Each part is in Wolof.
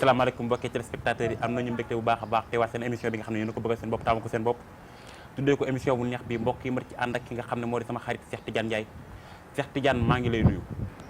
asalaamaaleykum mbokki téléspectateurs yi am nañu mbégte bu baax a baax teewaat seen émission bi nga xam ne yéen a ko bëggal seen bopp taamu ko seen bopp tuddee ko émission bu neex bi mbokk yi ma ci ànd ak ki nga xam ne moo di sama xarit Cheikh Tidiane Ndiaye Cheikh Tidiane maa ngi lay nuyu.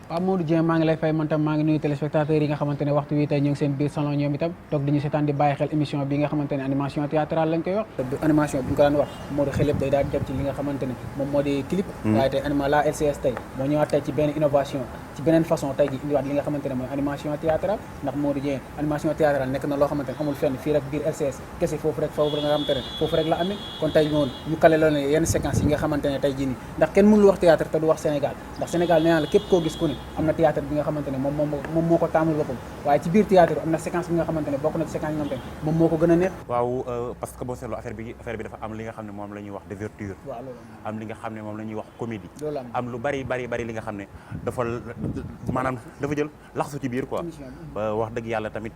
waaw Modou Dieng maa ngi lay fay man tam maa ngi nuyu téléspectateurs yi nga xamante ne waxtu wi tey ñu ngi seen biir salon ñoom itam toog dañu seetaan di bàyyi xel émission bi nga xamante ne animation théâtrale lañ koy wax animation bi ñu ko daan wax Modou xel yëpp day daal di jot ci li nga xamante ne moom moo di clip waaye tey la LCS tey moo ñëwaat tey ci benn innovation ci beneen façon tey ji indiwaat li nga xamante ne mooy animation théâtrale ndax Modou Dieng animation théâtrale nekk na loo xamante ne amul fenn fii rek biir LCS kese foofu rek nga xamante ne foofu rek la amee kon tey moom ñu kale loolu ne yenn séquence yi nga xamante ne tey jii nii ndax kenn mënul wax théâtre te du wax Sénégal ndax Sénégal nee naa la képp koo gis ku ne am na théâtre bi nga xamante ne moom moo ko taamul boppam waaye ci biir théâtre am na séquence bi nga xamante ne bokk na ci séquence yi nga xamante ne moom moo ko gën a neex waaw parce que boo seetloo affaire bi dafa am li nga xam ne moom la ñuy wax déverture am li nga xam ne moom la ñuy wax comédie am lu bari li nga xam ne dafa maanaam dafa jël laxsu ci biir quoi ba wax dëgg yàlla tamit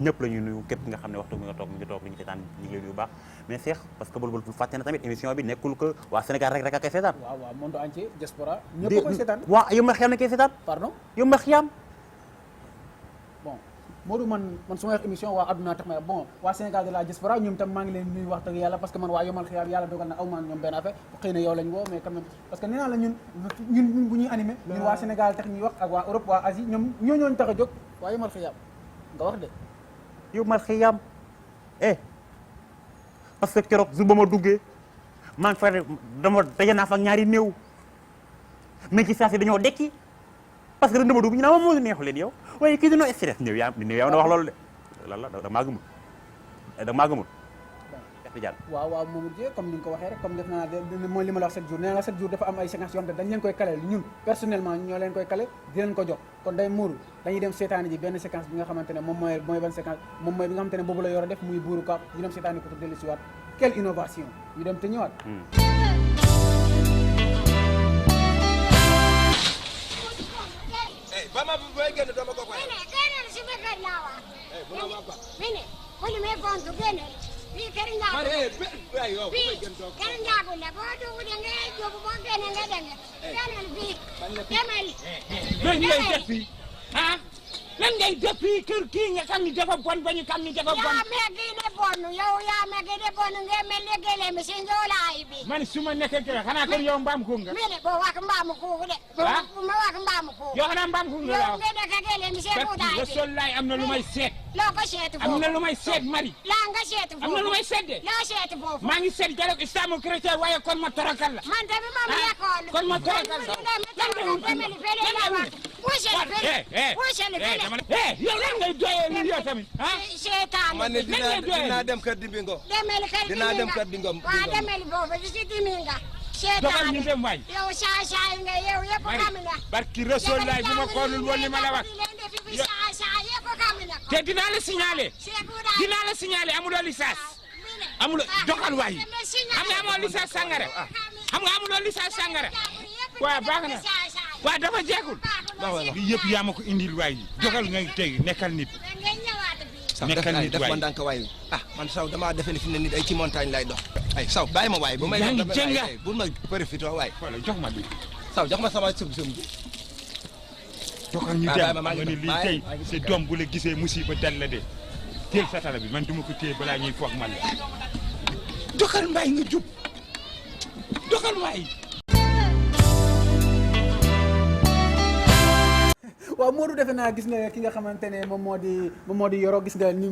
ñëpp la ñuy nuyu képp nga xam ne waxtu mi nga toog li ñu seetaan ñu ngi lay nuyu bu baax mais Cheikh parce que bul fàtte na tamit émission bi nekkul que waa Sénégal rek a koy seetaan waaw monde entier diaspora ñëpp koy seetaan waaw yow ma xiyam na koy seetaan pardon yow ma xiyam bon Modou man su ma wax émission waa adduna tax ma bon waa Sénégal de la diaspora ñoom tam maa ngi leen nuyu wax dëgg yàlla parce que man waa yomal xiyaam yàlla dogal na aw maa ñoom benn affaire xëy na yow lañ woo mais quand même parce que nee naa la ñun bu ñuy animé ñun waa Sénégal tax ñuy wax ak waa Europe waa Asie ñoom ñooñu tax a jóg waa yomal xiyaam nga wax de yomal xiyaam parce que keroog jour ba ma duggee maa ngi fa dama daje naa fa ñaari néew mais ci saa si dañoo dekki parce que dama dugg ñu naa moo neexu leen yow waaye kii dañoo stress néew yaa na wax loolu de lan la da maa gëmul waaw Mamadou Dieng comme ni nga ko waxee rek comme def naa mooy li ma la wax chaque jour nee naa la chaque jour dafa am ay séquences yoo xam ne dañ leen koy kaleel ñun personnellement ñoo leen koy kale di leen ko jox kon day muuru dañuy dem seetaani ji benn séquence bi nga xamante ne moom mooy ban séquence moom mooy bi nga xamante ne boobu la yor a def muy buuru kaap ñu dem seetaani ko te dellu si waat quelle innovation ñu dem te ñëwaat Mama boy génn dama ko koy. Génn si biir kër laa wax. Mene wala me gontu génn. Fii kër njaago. Fii kër njaago la boo dugg da ngay jóg boo génn nga dem. Génnal fii. Demal. Lan ngay def fii ah lan ngay def fii kër kii nga xam ni dafa bon ba ñu xam ni dafa bon. yaa meggi de bon yow yaa meggi de bon nga mel ni gëlëm si njoolaay bi. man su ma nekkee kër xanaa kër yow mbaam xuux nga. Mene boo wax mbaamu xuux de. ah bu ma wax mbaamu xuux. yow xanaa mbaam xuux nga la yow wax. nga nekk gëlëm si njoolaay bi. Rasul laay am na lu may seet. loo ko seetu foofu am na lu may seet Marie. laa nga seetu foofu am na lu may seet de. loo seetu foofu. maa ngi seet dialogue islamo-chrétien waaye kon ma torakal la. man tamit moom nekkoon. kon ma torakal la. yow lan ngay doyee lu yow tamit ah. seetaan man ne dinaa dem kër Dimbingo. dinaa dem kër Dimbingo. waaw demel boobu di si Dimbingo. dogal ñu dem waay. yow saa nga yow yëpp xam na. barki Rasul laay bu ma xoolul woon li ma la wax. te dinaa la signalé amuloo licence. amuloo dogal waay. xam nga amoo licence sangara. xam nga amuloo licence sangara. waaw baax na waaw dafa jeexul. li yëpp yaa ma ko indil waay dogal nga tey nekkal nit. nekkal nit def waay ma ndànk waay man saw damaa defe ne fi ne nit ay ci montagne lay dox. ay saw bàyyi ma waay bu may def bu ma profité waay. voilà jox ma bi. saw jox ma sama sëb bi. dogal ñu dem nga ni lii tey sa doom bu la gisee musiba dal la de teel satala bi man duma ko téye balaa ñuy foog man la. dogal mbaay nga jub dogal waay. waaw Modou defe naa gis nga ki nga xamante ne moom moo di Yoro gis nga ni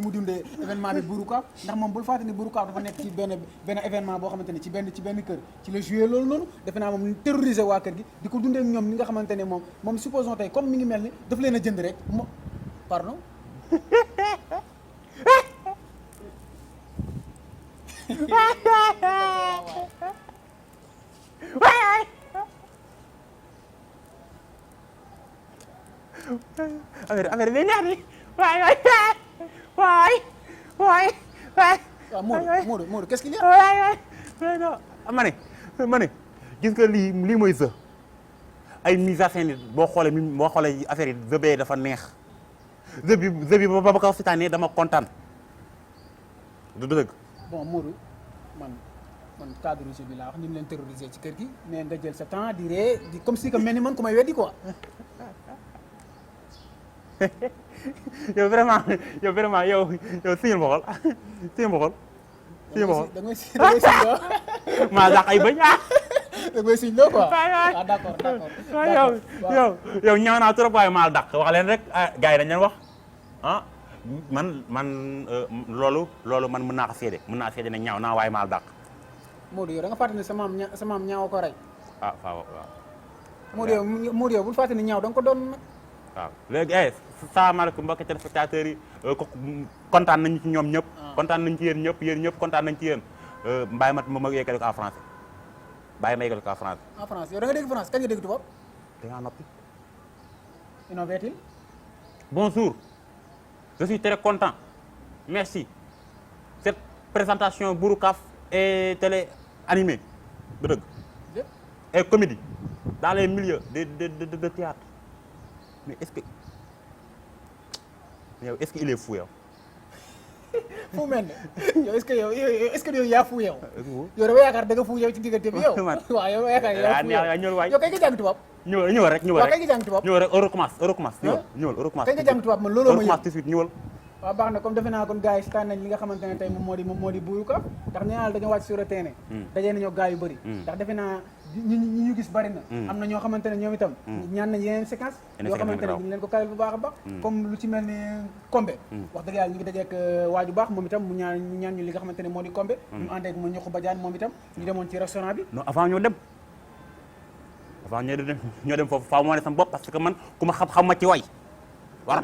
mu dundee événement bi Buuru Kaaf ndax moom bul fàtte ni Buuru Kaaf dafa nekk ci benn événement boo xamante ne ci benn kër ci la joué loolu noonu defe naa moom terrorisé waa kër gi di ko dundee ak ñoom ni nga xamante ne moom supposons tey comme mi ngi mel ni daf leen a jënd rek pardon affaire bi neex ni waay waaw Modou qu'est-ce qu'il y a ma ne gis nga lii mooy jeu ay mise en scène boo xoolee affaire yi jeu bee dafa neex jeu bi ba ko seetaanee dama kontaan du dëgg. bon Modou man cadre jeu bi laa wax ni mu leen terroriser ci kër gi mais nga jël sa temps di ree di comme si que mel ni man ku may weddi quoi. yow vraiment yow siñul ma xool siñul ma xool siñul ma xool da ngay siñ maa dàq ay bañ da ngay siñ loo quoi d'accord yow ñaaw naa trop waaye maa dàq wax leen rek gars yi dañ leen wax man loolu man mën naa ko seede ne ñaaw naa waaye maa dàq Modou yow da nga fàttali ne sa maam ñaaw ko rey waaw Modou yow bul fàttali ne ñaaw da nga ko doon nag waaw léegi salaamaaleykum mbokki téléspectateurs yi kontaan nañu ci ñoom ñëpp kontaan nañu ci yéen ñëpp kontaan nañu ci yéen bàyyi ma yeggale ko en français bàyyi ma yeggale ko en français en France yow da nga dégg France kañ nga dégg tubaab da ngaa noppi innovatil bonjour je suis très content merci cette présentation Bouroukaf et télé animée bu dëgg et comédie dans les milieux de théâtre mais est-ce que il est fou yow. fu mel ne yow est-ce que yow yaa fu yow. yow dafa yaakaar da nga fu yow ci diggante bi yow. waaw yow yaakaar yaa fu yow yow kay nga jàng tubaab. ñëwal rek waaw kay nga jàng tubaab. ñëwal rek recommence ñëwal recommence. kay nga jàng tubaab man looloo ma recommence tout de suite ñëwal. waaw baax na comme defe naa kon gars yi seetaan nañ li nga xamante ne tey moom moo di Bouroukaf ndax nee naa la dañoo wàcc sur le terrain dajee nañoo gars yu bëri ndax defe naa ñi ñu gis bëri na am na ñoo xamante ne ñoom itam ñaan nañ yeneen séquence yoo xamante ne ñu ngi leen ko kalal bu baax a baax comme lu ci mel ni Kombe wax dëgg yàlla ñu ngi dajeek waaju baax moom itam mu ñaan ñu li nga xamante ne moo di Kombe ñu ànd ak mu ñuxu bajaan moom itam ñu demoon ci restaurant bi non avant ñoo dem foofu faaw moo ne sama bopp parce que man ku ma xam ma ci way war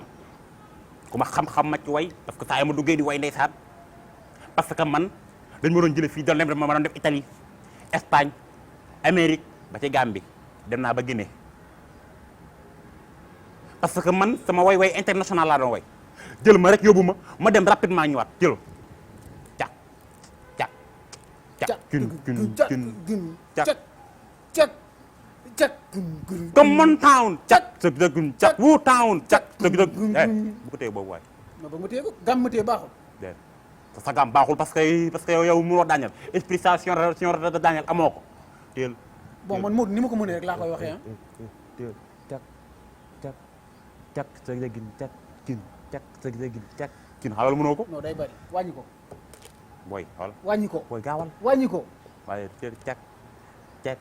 ku ma xam ma ci way parce que saa yi ma duggee di way ndeysaan parce que man dañ ma doon jële fii doon dem ma doon def Italie Espagne Amérique ba ci Gambie dem naa ba Guinée parce que man sama way international laa doon way jël ma rek yóbbu ma dem rapidement ñëwaat jël cak comme mon town cak cak wu town cak bu ko téye boobu waay ba mu téye ko gàmm téye baaxul sa gàmm baaxul parce que yow mënoo Daniel explication de Daniel amoo ko téel bon man Modou ni ma ko mënee rek laa koy waxee téel cak sa gin cak kin cak sa gin cak kin xalal mënoo ko non day bari wàññi ko booy xool wàññi ko booy gaawal wàññi ko waaye téel cak kin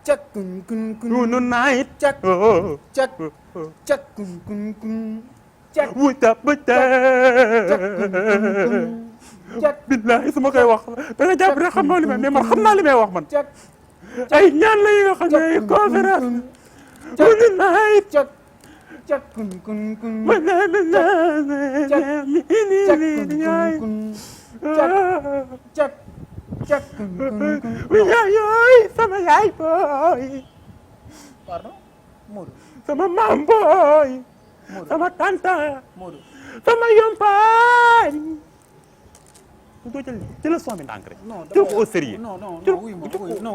cak no night cak wuta bëta billahi su ma koy wax da nga jàpp rek xam naa li may mais man xam naa li may wax man ay ñaan la yi nga xam ne ay conférence no night yaay sama yaay booy pardon Modou sama maam booy sama tanta Modou sama yompaañ doo jël son bi ndànk rek jël ko au sérieux non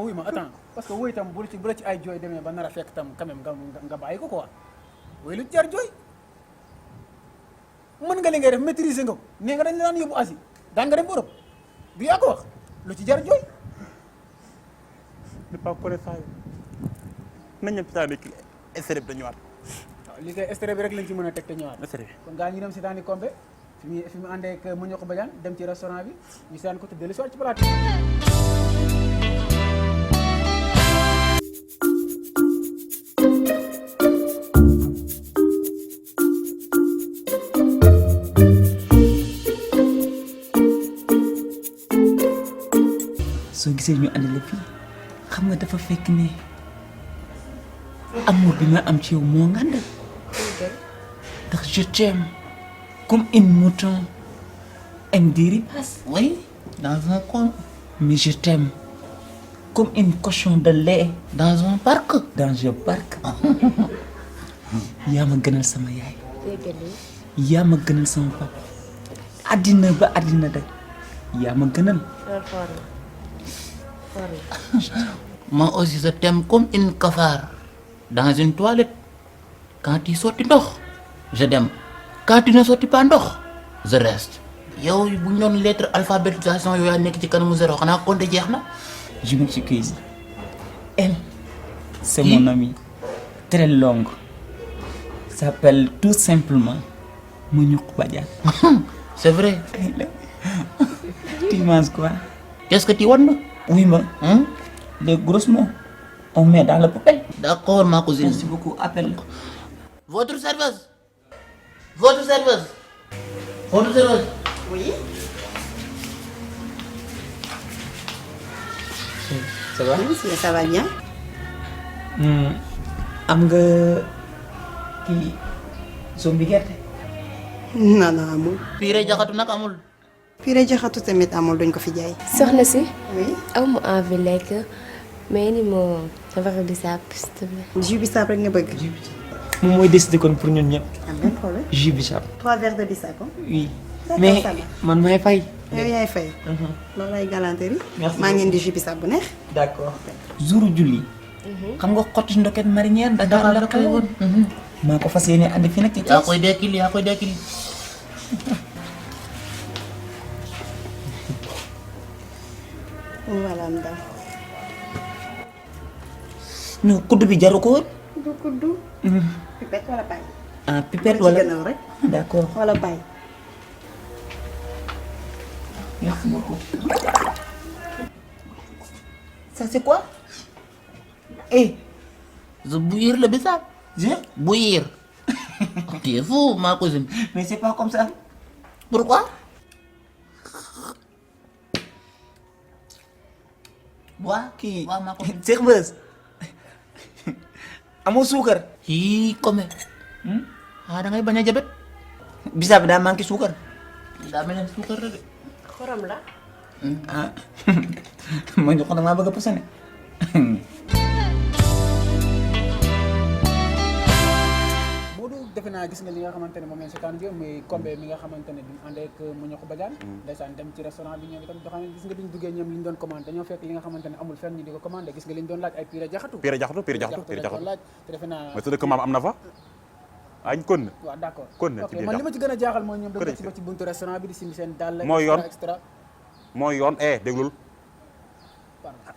wuy ma attends parce que woy tam bu la ci ay jooy demee ba nar a fekk tam quand même nga bàyyi ko quoi woy lu jar jooy mën nga li ngay def maîtriser nga ko nee nga dañ la daan yóbbu Asie daan nga dem Europe du yaa ko wax lu ci jar jooy n'est pas connaissant nañ ñam ci ki extrait bi da ñëwaat waaw li koy extrait bi rek lañ ci mën a teg te ñëwaat kon gaa ñu dem si daani Kombe fi mu àndee ak mu ñoko bajaan dem ci restaurant bi ñu saan ko te dellu si waat ci plateau soo gisee ñu andi la fii xam nga dafa fekk ne amour bi ma am ci yow moo ngand ndax je t'aime comme une mouton aime des ripaces. Oui, dans un coin. Mais je t'aime comme une cochon de lait. Dans un parc. Dans un parc. yaa ma gënal sama yaay. yaa ma gënal sama papa. àddina ba àddina de yaa ma gënal. Moi aussi je t'aime comme une cafard dans une toilette. Quand tu sortis ndox je t'aime. Quand tu ne sortis pas ndox je reste. yow bu ñu doon lettre alphabétisation yow yaa nekk ci kanamu zéro xanaa compte jeex na. je m'excuse. Elle C'est mon ami. Très longue. S'appelle tout simplement Mouniouk Badian. C'est vrai. Tu manges quoi? Qu'est-ce que tu vois? Oui, mais les grosses mots, on met dans le poubelle. D'accord, ma cousine. Merci beaucoup. Appelle. Votre serveuse. Votre serveuse. Votre serveuse. Oui. Ça va? Oui, ça va bien. Am nga kii sombi gerte? non non amul. Pire jaxatu nag amul. purée jaxatu tamit amul duñ ko fi jaay. soxna si. oui. aw ma envie lekk mais ni ma verre bisaab s'il te plaît. jus bisaab rek nga bëgg. moom mooy décider kon pour ñun ñëpp. am benn problème. Jus bisaab. 3 verres de bisaab. Oui. D'accord, Mais ça va. man maay fay. yow yaay fay. loolu ay galanterie. Merci maa ngeen di jus bisaab bu neex. D'accord. Jouru julli. xam nga xotti ndoket marinière Dakar la koy woon. maa ko fas yéene andi fi nag ci yaa koy dekkil yaa koy dekkil. voilà madame. non kudd bi jaru ko woon. du kuddu. pipette wala paille. Ah pipette wala wala. ci gënal rek. D'accord. wala paille. Merci beaucoup. Ça c'est quoi? Eh, Je bouillir le bissap. je? Bouillir. Tu es fou, ma cousine. Mais c'est pas comme ça. Pourquoi? Bois. Kii Bois, ma cousine. Cheikh Beuz. Amoo suukar. Hi, comme. Ah, da ngay bañ a jabet. Bisaab bi daa manqué suukar. Daa mel ne suukar la de. xorom la. Ah ma ñu ko damaa bëgg a posone. Modou defe naa gis nga li nga xamante ne moom leen seetaan bi muy Combé mi nga xamante ne bi mu àndee ak Mouniouk Badiane ndeysaan dem ci restaurant bi ñoom itam doxam gis nga bi ñu duggee ñoom li ñu doon commandé dañoo fekk li nga xamante ne amul fenn ñu di ko commandé gis nga li ñu doon laaj ay purée jaxatu pire jaxatu lañ doon laaj te defe naa mais su dëkk maam am na fa añ kon na waaw d'accord kon na ok ci biir man li ma ci gën a jaaxal mooy ñoom Kon dañu na ci ba ci buntu restaurant bi di simi seen dàll Mooy yoon. extra mooy yoon déglul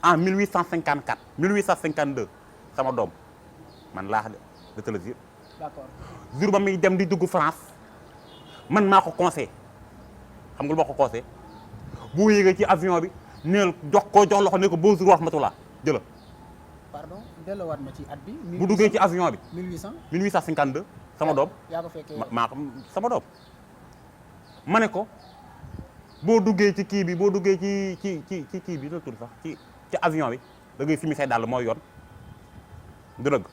en 1854 1852 sama doom man laax de te le dire d'accord jour ba muy dem di dugg France man maa ko conseillé xam nga lu ma ko conseillé bu yéegee ci avion bi neel jox loxo ne ko bonjour wa rahmatullah jëla pardon delloowaat ma ci at bi bu duggee ci avion bi 1800 1852 sama doom yaa ko fekkee maa ko sama doom ma ne ko boo duggee ci kii bi boo duggee ci kii bi la tudd sax ci avion bi da ngay simi say dàll mooy yoon du dëgg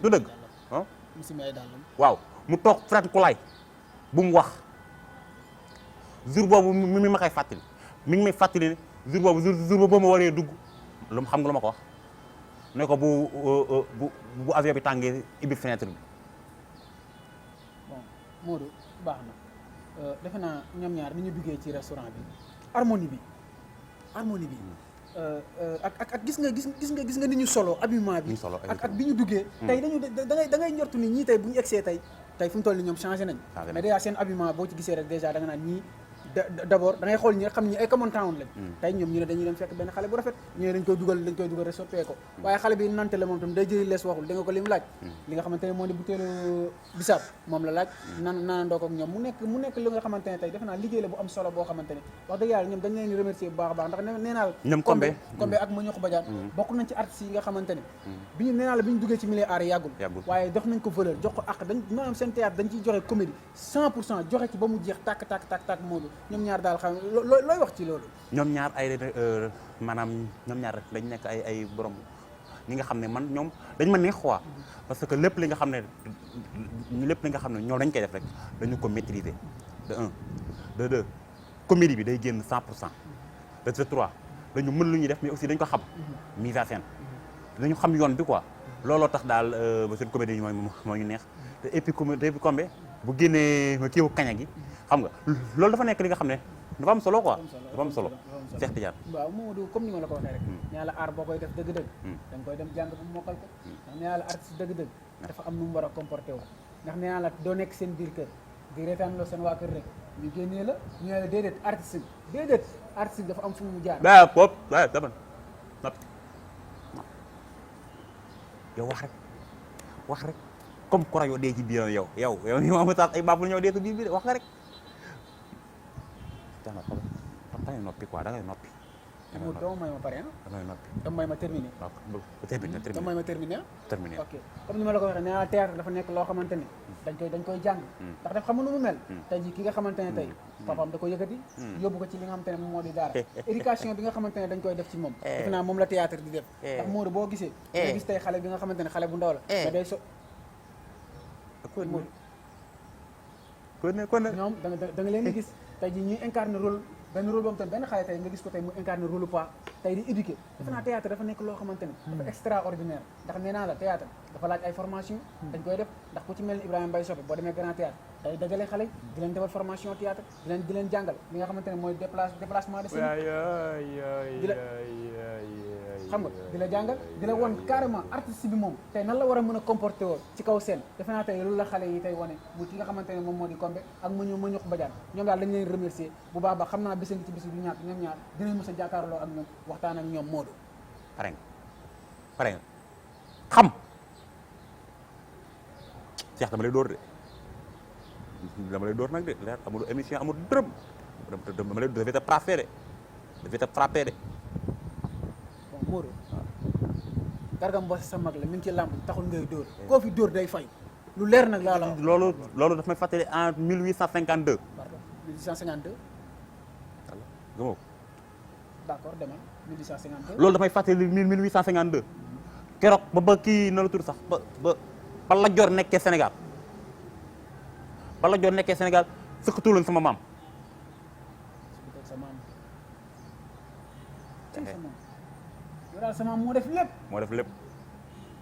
du dëgg ah mu simi ay dàllam waaw mu toog Fred Kulaay bu mu wax jour boobu mi ma koy fàttali mi ngi may fàttali ne jour boobu ma waree dugg lu xam nga lu ma ko wax ne ko bu avion bi tàngee ibbi fenêtre bi bon Modou baax na defe naa ñoom ñaar ni ñu duggee ci restaurant bi harmonie bi ak gis nga ni ñu solo habillement bi ak bi ñu duggee tey dañu da ngay njortu ni ñii tey bu ñu egsee tey fu mu toll ni ñoom changé nañ mais déjà seen habillement boo ci gisee rek déjà da nga naan ñii d'abord da ngay xool ñi nga xam ñi ay common town lañ tey ñoom ñu ne dañuy dem fekk benn xale bu rafet ñu ne dañ koy dugal rek soppee ko waaye xale bi nante la moom tam day jëli lees waxul da nga ko li mu laaj li nga xamante ne moo di butéelu bisaab moom la laaj naanandoo ko ak ñoom mu nekk li nga xamante ne tey defe naa liggéey la bu am solo boo xamante ne wax dëgg yàlla ñoom dañ leen di remercier bu baax a baax ndax nee naa la ñoom Combé ak Mouniouk Badiane bokk nañ ci artistes yi nga xamante ne bi ñu nee naa la bi ñu duggee ci milieu art yàggul waaye jox nañ ko valeur jox ko ak dañ maanaam seen théâtre dañ ciy joxe comédie 100% joxe ci ba mu jeex tàkk Modou ñoom ñaar daal xam looy wax ci loolu ñoom ñaar ay maanaam ñoom ñaar dañ nekk ay borom ñi nga xam ne man ñoom dañ ma neex quoi parce que lépp li nga xam ne ñoom dañ koy def rek dañu ko maîtriser de 1 de 2 comédie bi day génn 100% de 3 dañu mën lu ñuy def mais aussi dañ ko xam mise à scène dañu xam yoon bi quoi looloo tax daal ba seen comédie yi moo ñu neex te et puis Combé bu génnee ma kiiwu kaña gi xam nga loolu dafa nekk li nga xam ne dafa am solo quoi dafa am solo Cheikh Tidiane waaw Modou comme ni ma la ko waxee rek ñaa la art boo koy def dëgg-dëgg da nga koy dem jàng bu mokkal ko ndax nee naa la artiste dëgg-dëgg dafa am nu mu war a comporté wu ndax nee naa la doo nekk seen biir kër di reetaan loo seen waa kër rek ñu génnee la ñu ne la déedéet artiste dafa am fu mu jaar pop dama yow wax rek comme kora yoo dee ci biir yow ni ma tax ay baabul ñëw dee ci biir wax nga rek jax na xool da ngay noppi quoi da ngay noppi dama may ma pare da ngay noppi dama may ma terminé dama may ma terminé ok comme ni ma la ko waxee nee naa théâtre dafa nekk loo xamante ne dañ koy jàng ndax def xam nga nu mu mel tey ji ki nga xamante ne tey papaam da ko yëkkati yóbbu ko ci li nga xamante ne moom moo di daara éducation bi nga xamante ne dañ koy def ci moom defe naa moom la théâtre di def ndax Modou boo gisee nga gis tey xale bi nga xamante ne xale bu ndaw la mais day kon ñoom da nga leen di gis tey ji ñuy incarne rôle benn rôle boobu tamit benn xale tey nga gis ko tey mu incarne rôle pas tey di éduquer defe naa théâtre dafa nekk loo xamante ne dafa extraordinaire ndax nee naa la théâtre dafa laaj ay formation dañ koy def ndax ku ci mel ni Ibrahima Mbaye Sopé boo demee grand théâtre day dajale xale di leen defal formation théâtre di leen jàngal li nga xamante ne mooy déplacement de scène xam nga di la jàngal di la won carrément artiste bi moom tey nan la war a mën a comporter woon ci kaw scène defe naa tey loolu la xale yi tey wane bu ki nga xamante ne moom moo di Combé ak ma ñux bajaan ñoom daal dañ leen remercier bu baax ba xam naa bés ngi ci bés du ñàkk ñoom ñaar dinañ mës a jàkkaarloo ak ñoom waxtaan ak ñoom Modou pare nga xam Cheikh dama lay dóor nag de leer amul émission amul dërëm dama lay dafay te frappé de bon Modou Garga Mbossé sa mag la mi ngi ci làmb taxul ngay dóor koo fi dóor day fay lu leer nag laa la loolu daf may fàttali en 1852 pardon 1852 gëmoo d'accord demal 1852 loolu dafay fàttali 1852 keroog ba kii na la tudd sax ba Lat Joor nekkee Sénégal sëkkatuloon sama maam yow daal sama maam moo def lépp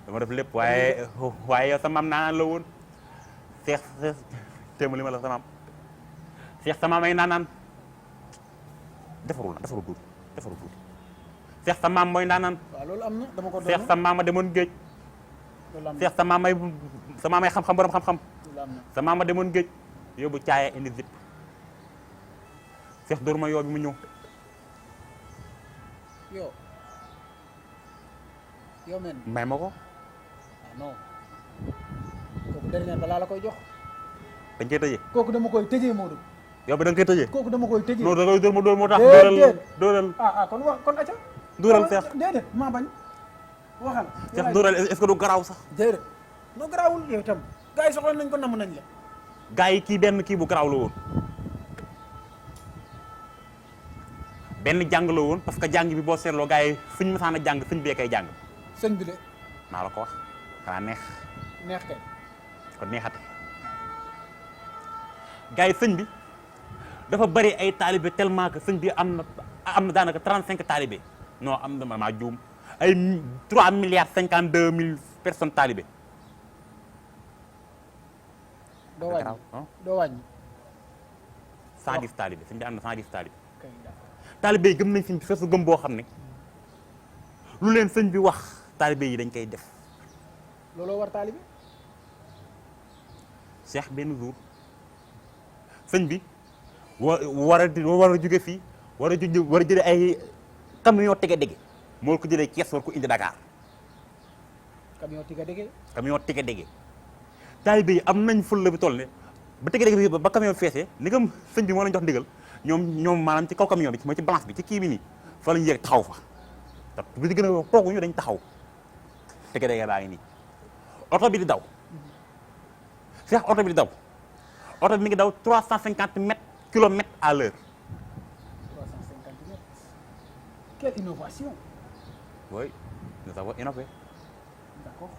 dama def lépp waaye yow sa maam naan la woon seex téema li ma la sa maam seex sa maam ay naan defarul tuuti seex sa maam mooy naan waaw loolu am na dama ko doon seex sa maam a demoon géej seex sa maam ay xam-xam borom xam-xam sa maam a demoon géej yóbbu caaya indi zip seex dóor ma yoo bi mu ñëw yow men may ma ko non kooku dernier balaa la koy jox dañ koy tëjee kooku dama koy tëjee Modou yow bi da nga koy tëjee kooku dama koy tëjee non da ngay dóor moo tax dóoral kon acca dóoral seex déedéet maa bañ waxal seex dóoral est-ce que du garaaw sax déedéet noo garaawul yow itam gars yi soxla nañ ko namm nañ la gars yi kii benn kii bu garaaw la woon benn jàng la woon parce que jàng bi boo seetloo gars yi suñ masaan a jàng sëñ bee kay jàng sëñ bi de maa la ko wax xanaa neex kay kon neexate gars yi sëñ bi dafa bari ay taalibe tellement que sëñ bi am na daanaka 35 taalibe non am na maa juum ay 3 milliards 52 mille personnes taalibe doo wàññi 110 taalibe sëñ bi am na 110 taalibe taalibe yi gëm nañ sëñ bi feesu gëm boo xam ne lu leen sëñ bi wax taalibe yi dañ koy def looloo war taalibe Cheikh benn jour sëñ bi war a jóge fii war a jëlee ay camion tege-dege moo ko jëlee Thiès war ko indi Dakar camion tege-dege taalibe yi am nañ fulla bi toll ne ba tege-dege bi ba camion feesee ni nga sëñ bi moo lañ jox ndigal ñoom maanaam ci kaw camion bi mooy ci balance bi ci kii bi nii fa lañu yéeg taxaw fa te bu di gën a tooguñu dañ taxaw tege-dege baa ngi nii oto bi di daw Cheikh oto bi mi ngi daw 350 kilomètres à l'heure 350 mètres quelle innovation oui nous avons innové d'accord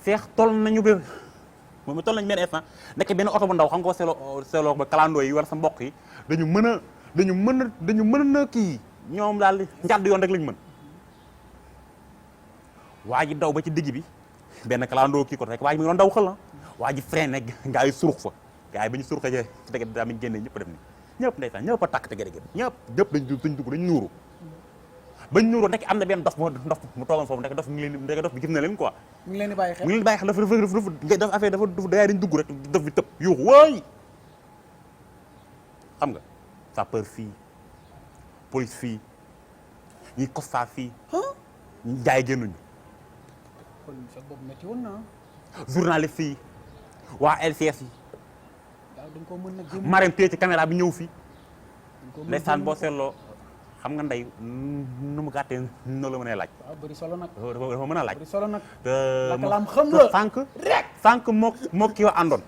Cheikh toll nañu ba moom toll nañu benn instant nekk benn oto bu ndaw xam nga seeloo ba kalandoo yi wala sa mbokk yi dañu mën a kii ñoom daal njàdd yoon rek lañu mën waa ji daw ba ci digg bi benn kalandoo kii ko rek waa ji mi ngi doon daw xël na waa ji freiné gaa yi surux fa gaa yi ba ñu surxee ci tege daa mi génne ñëpp def ni ñëpp ndeysaan ñëpp a tàkk tege dege ñëpp dañ dugg dañ nuuru bañ nuuroo nekk am na benn dof mu toogoon foofu nekk dof bi gis na leen quoi mu ngi leen di bàyyi xel dafa affaire dafa daa dañ dugg rek dof bi tëb yuuxu waay xam nga sapeur fii police fii ñuy constat fii ñu jaay génnuñu kon sa bopp métti woon na. journaliste yi waa LCS yi. waaw dañ ko mën nag. Marème téye ci caméra bi ñëw fii. ndeysaan boo seetloo xam nga ndey nu mu gàttee noonu la mën a laaj. waaw bëri solo nag. dafa mën a laaj. bëri solo nag. lakalaam xam la sànq mook kii wa àndoon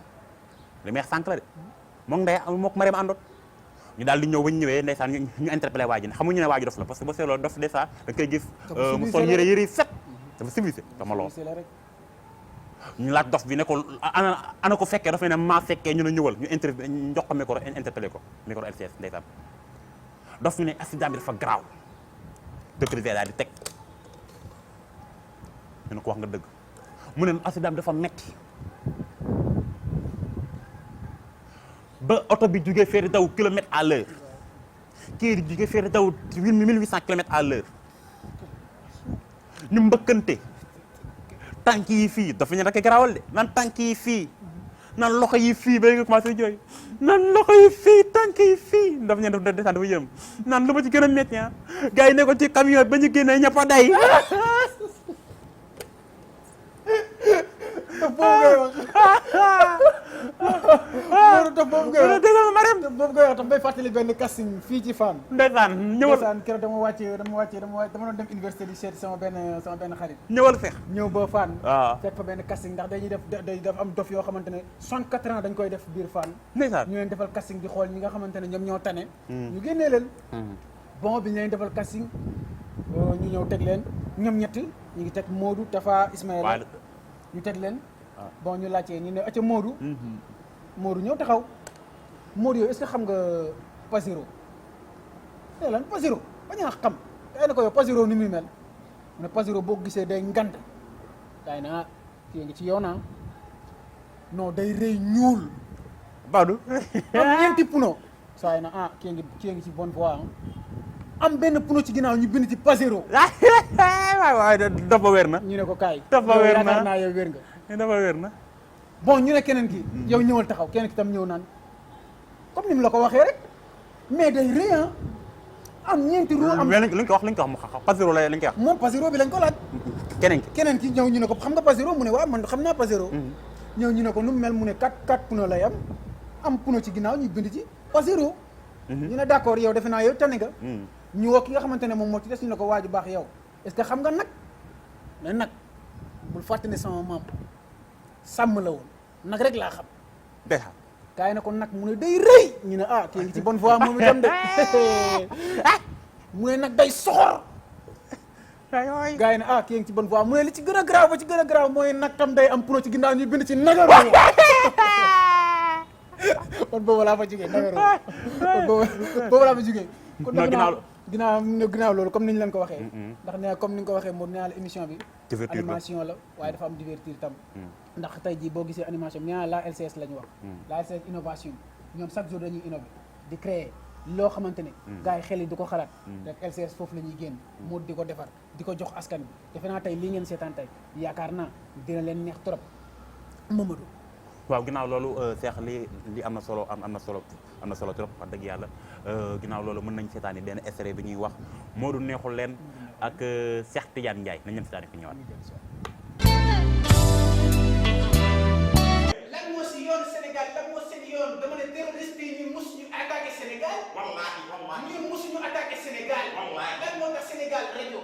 li may wax sànq la de mook Marème àndoon ñu daal di ñëw ba ñu ñëwee ndeysaan ñu interpellé waa ji ne xamuñu ne waa ji dof la parce que boo seetloo dof des fois da koy gis mu sol yëre yi set dafa civilisé dama lool ñu laaj dof bi ne ko ana ko fekkee dafa ne maa fekkee ñu ne ñëwal ñu interview ñu jox ko micro interpellé ko micro LCS ndeysaan dof ñu ne accident bi dafa garaaw dëkk daal di teg ñu ne ko wax nga dëgg mu ne accident bi dafa metti ba oto bi jugee fee di daw kilomètre à l'heure kii di jugee fee di daw 1800 kilomètres à l'heure ñu mbëkkante tànk yi fii dafa ñu rek garaawal de naan tànk yi fii naan loxo yi fii ba nga commencé jooy naan loxo yi fii tànk yi fii dafa ñu def desaan dafa yëm naan lu ma ci gën a métti gars yi ne ko ci camion ba ñu génnee ñëpp a day boobu ngay wax tam bay fàttali benn casting fii ci Fann. ndeysaan ñëwal ndeysaan keroog dama doon dem université di seet sama benn xarit. ñëwal fex ñëw ba Fann. waaw fekk fa benn casting ndax dañuy def am dof yoo xamante ne 64 ans dañ koy def biir Fann. ndeysaan ñu leen defal casting di xool ñi nga xamante ne ñoom ñoo tane. ñu génnee leen. bon bi ñu leen defal casting ñu ñëw teg leen ñoom ñett ñu ngi teg Modou Tafa Ismaïla ñu teg leen. bon ñu laajtee ñu ne acca Modou. Modou ñëw taxaw Modou yow est-ce que xam nga Pasiro ne lan Pasiro bañ a xam kay na ko yow Pasiro ni muy mel mu ne Pasiro boo gisee day ngand kay na kii ngi ci yow naa non day rëy ñuul Badou am ñeenti puno saa yi na kii ngi ci bonne voie am benn puno ci ginnaaw ñu bind ci Pasiro waaw dafa wér na ñu ne ko kaay dafa wér na naa yow wér nga dafa wér na bon ñu ne keneen ki yow ñëwal taxaw keneen ki tam ñëw naan comme ni mu la ko waxee rek mais day rëy am ñeenti ru am li ñu ko wax mu xam Pasiro la lañ koy wax moom Pasiro bi lañ ko laaj keneen ki ñëw ñu ne ko xam nga Pasiro mu ne waaw man xam naa Pasiro ñëw ñu ne ko nu mu mel mu ne 4 puno lay am puno ci ginnaaw ñu bind ci Pasiro ñu ne d'accord yow defe naa yow tane nga ñu woo ki nga xamante ne moom moo ci des ñu ne ko waaju baax yow est-ce que xam nga nag mais nag bul fàtte ne sama maam sàmm la woon nag rek laa xam dèjà kaay na ko nag mu ne day rëy ñu ne kii ngi ci bonne voie moom itam de mu ne nag day soxor gars yi ne kii ngi ci bonne voie mu ne li ci gën a garaaw ba ci gën a garaaw mooy nag tam day am puno ci ginnaaw ñu bind ci nagaru kon boobu laa fa jógee nagaru boobu laa fa jógee kon ginnaaw loolu comme ni ñu leen ko waxee ndax ne comme ni nga ko waxee moo nee naa la émission bi animation la waaye dafa am divertir tam ndax tey jii boo gisee animation bi nee naa la LCS la ñu wax la LCS innovation ñoom chaque jour dañuy innover di créer loo xamante ne gars yi xel yi di ko xalaat rek LCS foofu la ñuy génn moo di ko defar di ko jox askan bi defe naa tey lii ngeen seetaan tey yaakaar naa dina leen neex trop Mamadou waaw ginnaaw loolu Cheikh li am na solo am na solo trop wax dëgg yàlla ginnaaw loolu mën nañ seetaani benn extrait bi ñuy wax Modou neexul leen ak Cheikh Tidiane Ndiaye nañ leen seetaani fi ñëwaat lan moo si yoon Sénégal lan moo seen yoon dama ne terroriste yi ñu mus ñu attaqué Sénégal ñu mus ñu attaqué Sénégal lan moo tax Sénégal rajo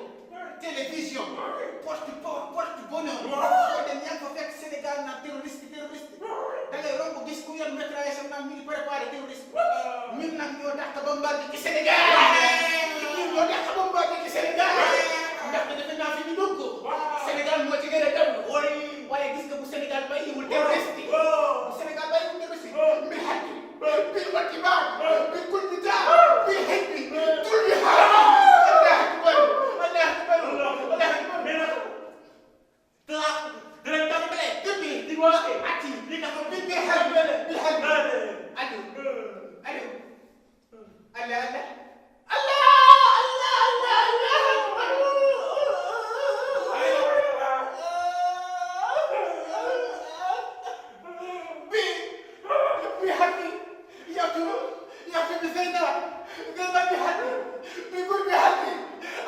télévision porte bonheur foo dem yaa ngi fa fekk Sénégal naan terroriste da ngay romb gis ku yor métraille sam naan mi ngi préparé terroriste ñun nag ñoo dàq bombardé ci Sénégal ñun ñoo dàq bombardé ci Sénégal ndax defe naa fi ñu dugg Sénégal moo ci gën a dem waaye gis nga bu Sénégal bàyyiwul terroriste bu Sénégal bàyyiwul terroriste bi xaj bi wati baax bi kul bi taa bi xëj bi tul bi xaar Allah akbar Allah akbar Allah akbar dina tàmbale bi di wax ati li tax bi xaj bi xaj adu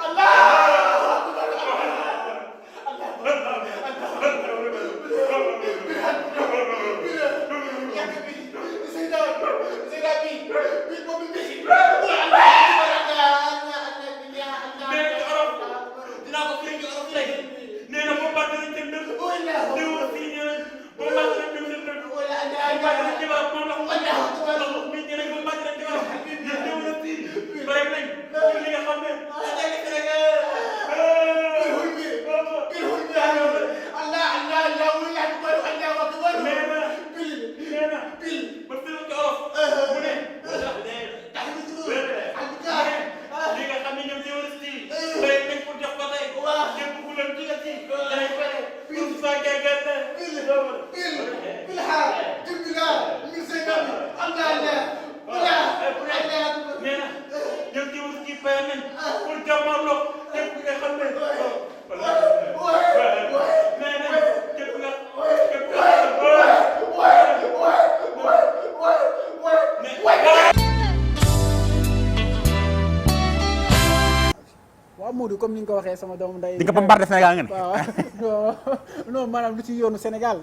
Allah Allah waaw Modou comme ni nga ko waxee sama doomu nday di nga bombardé Sénégal nga ne. waaw non maanaam lu ci yoonu Sénégal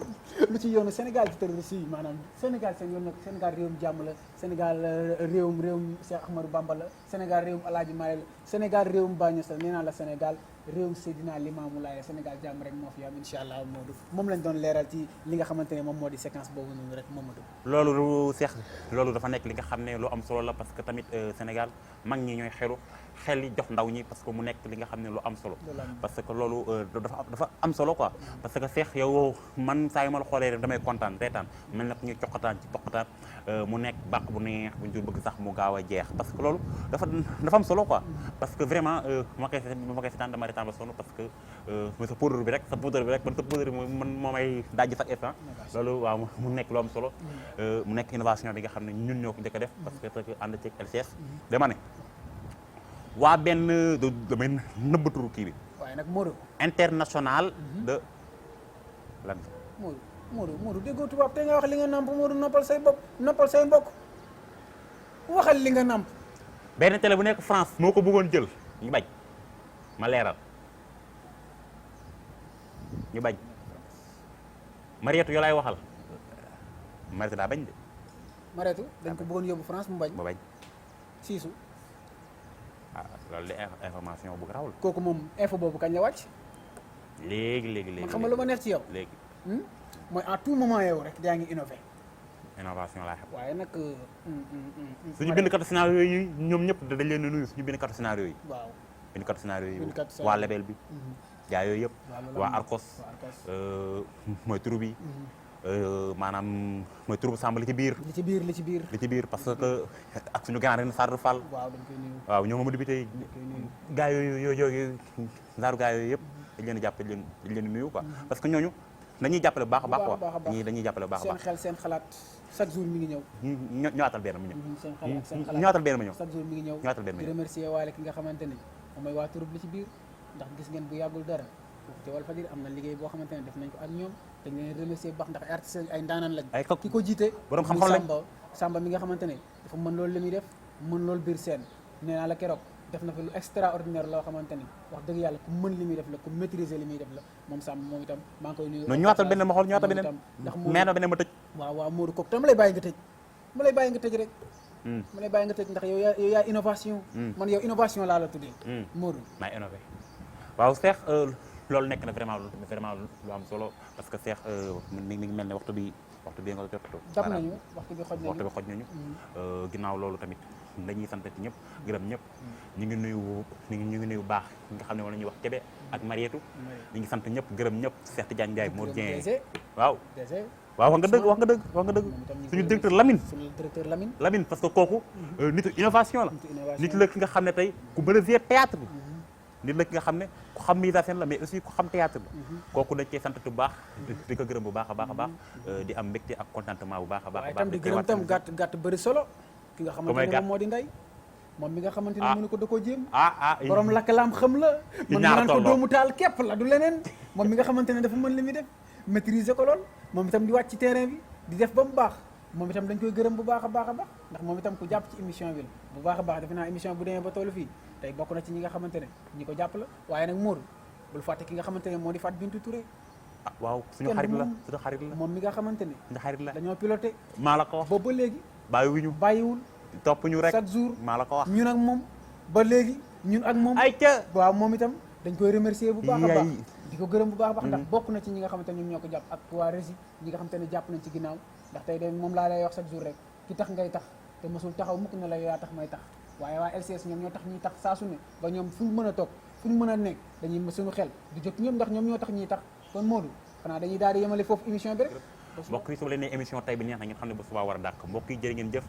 ci terroriste yi maanaam Sénégal seen yoon nag Sénégal réewum jàmm la Sénégal réewum Cheikh Ahmadou Bamba la Sénégal réewum Alaaji Maalik la Sénégal réewum Bañes la nee naa la Sénégal réewum Seydina Limaamu Laay Sénégal jàmm rek moo fi am incha allah Modou moom lañ doon leeral ci li nga xamante ne moom moo di séquence boobu noonu rek Mamadou. loolu Cheikh loolu dafa nekk li nga xam ne lu am solo la parce que tamit Sénégal mag ñi ñooy xel yi jox ndaw ñi parce que mu nekk li nga xam ne lu am solo parce que loolu dafa am solo quoi parce que Cheikh yow man saa yu ma la xoolee rek damay kontaan reetaan mel na ñuy coqataan ci poqataan mu nekk bàq bu neex bu ñu bëgg sax mu gaaw a jeex parce que loolu dafa am solo quoi parce que vraiment ma koy seetaan dama reetaan ba sonn parce que sa poudre bi rek man sa poudre bi man moo may dajji sax instant loolu waaw mu nekk lu am solo mu nekk innovation bi nga xam ne ñun ñoo ko njëkk a def parce que ànd ceeg LCS dama ne waa benn damay nëbb turu kii bi. waaye nag Modou. international de lan. Modou déggoo tubaab te nga wax li nga namp Modou noppal say bopp noppal say mbokk waxal li nga namp. benn télé bu nekk France moo ko bëggoon jël ñu bañ ma leeral ñu bañ Mariétou yoo lay waxal Mariétou daa bañ de. Mariétou dañ ko bëggoon yóbbu France mu bañ. mu bañ. siisu. loolu de information bu garaaw la. kooku moom info boobu kañ la wàcc. léegi man xam nga lu ma neex ci yow. léegi. mooy à tout moment yow rek yaa ngi innové. innovation laa xam. waaye nag. suñu bindkatu scénario yi ñoom ñëpp dañ leen di nuyu suñu bindkatu scénario yi. waaw bindkatu scénario yi. waa label bi. gaa yooyu yëpp. waa Arcos. mooy turu bi. maanaam mooy turu Samba li ci biir parce que ak suñu grand ren Sarr Fall. waaw dañ koy nuyu. waaw ñoo ma débuté gaa yooyu ndaaru gaa yooyu yëpp dañ leen di jàpp dañ leen di nuyu quoi parce que ñooñu dañuy jàppale bu baax a baax quoi dañuy jàppale bu baax a baax. seen xel seen xalaat chaque jour mi ngi ñëw. ñëwaatal benn mu ñëw. seen xalaat seen xalaat ñëwaatal benn mu ñëw. chaque jour mi ngi ñëw. ñëwaatal benn mu ñëw di remercier waale ki nga xamante ne moom mooy waa turub li ci biir ndax gis ngeen bu yàggul dara te Walfadjri am na liggéey boo xamante ne def nañ ko ak ñoom dañ leen remercier bu baax ndax artiste ay ndaanaan lañ. ki ko jiite borom xam-xam lañ Samba mi nga xamante ne dafa mën loolu li muy def mën loolu biir seen nee naa la keroog def na fi lu extraordinaire loo xamante ni wax dëgg yàlla ku mën li muy def la ku maîtriser li muy def la moom Samba moom itam maa ngi koy nuyu. non ñëwaatal benn ma xool ñëwaatal beneen ndax mais na beneen ma tëj. waaw Modou kooku tam ma lay bàyyi nga tëj rek ma lay bàyyi nga tëj ndax yow yaa innovation man yow innovation laa la tuddee Modou maa innové waaw Cheikh loolu nekk na vraiment lu am solo parce que Cheikh mi ngi mel ne waxtu bi nga jot dab nañu waxtu bi xoj nañu ginnaaw loolu tamit dañuy sant ñëpp gërëm ñëpp ñu ngi nuyu baax nga xam ne moom la ñuy wax Kébé ak Mariétou ñu ngi sant ñëpp gërëm ñëpp Cheikh Tidiane Ndiaye Mor Dieng waaw wax nga dëgg suñu directeur Lamine parce que kooku nitu innovation la nit la ki nga xam ne tey ku mën a jouer théâtre bi nit la ki nga xam ne ku xam mise en scène la mais aussi ku xam théâtre la kooku dañ cee sant bu baax di ko gërëm bu baax a baax di am mbégte ak contentement bu baax a baax waaye tam di gërëm tam gàtt bëri solo ki nga xamante ne moom moo di Ndeye moom mi nga xamante ne mënu ko da koo jéem borom lakkalaam xam la man naan ko doomu taal képp la du leneen moom mi nga xamante ne dafa mën li muy def maîtriser ko lool moom itam di wàcc ci terrain bi di def ba mu baax moom itam dañ koy gërëm bu baax a baax ndax moom itam ku jàpp ci émission bi la bu baax a baax defe naa émission bu demee ba tollu fii tey bokk na ci ñi nga xamante ne ñi ko jàpp la waaye nag Modou bul fàtte ki nga xamante ne moo di Fatou Bintou Touré waaw suñu xarit la moom mi nga xamante ne suñu xarit la dañoo piloté maa la ko wax boobu ba léegi bàyyiwul topp ñu rek chaque jour maa la ko wax ñun ak moom ba léegi ñun ak moom ay ca waaw moom itam dañ koy remercier bu baax a baax di ko gërëm bu baax a baax ndax bokk na ci ñi nga xamante ne ñoom ñoo ko jàpp ak waa régie ñi nga xamante ne jàpp nañ ci ginnaaw ndax tey de moom laa lay wax chaque jour rek ki tax ngay tax te mosul taxaw mukk na la yaa tax may tax waaye waa LCS ñoom ñoo tax ñuy tax saa su ne ba ñoom fu ñu mën a toog fu ñu mën a nekk dañuy suñu xel di jóg ñoom ndax ñoom ñoo tax ñuy tax kon Modou xanaa dañuy daal di yemale foofu émission bi rek mbokk yi su ma leen nee émission tay bi neex na ngeen xam ne ba subaa war a dàq mbokk yi jërë ngeen jëf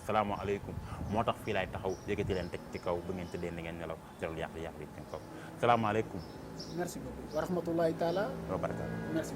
asalaamaaleykum moo tax fii laay taxaw yëkkati leen teg ci kaw bu ngeen tëddee ni ngeen nelaw jarul yàq bi ci kaw salaamaaleykum merci beaucoup wa rahmatullahi taala wa barakatu merci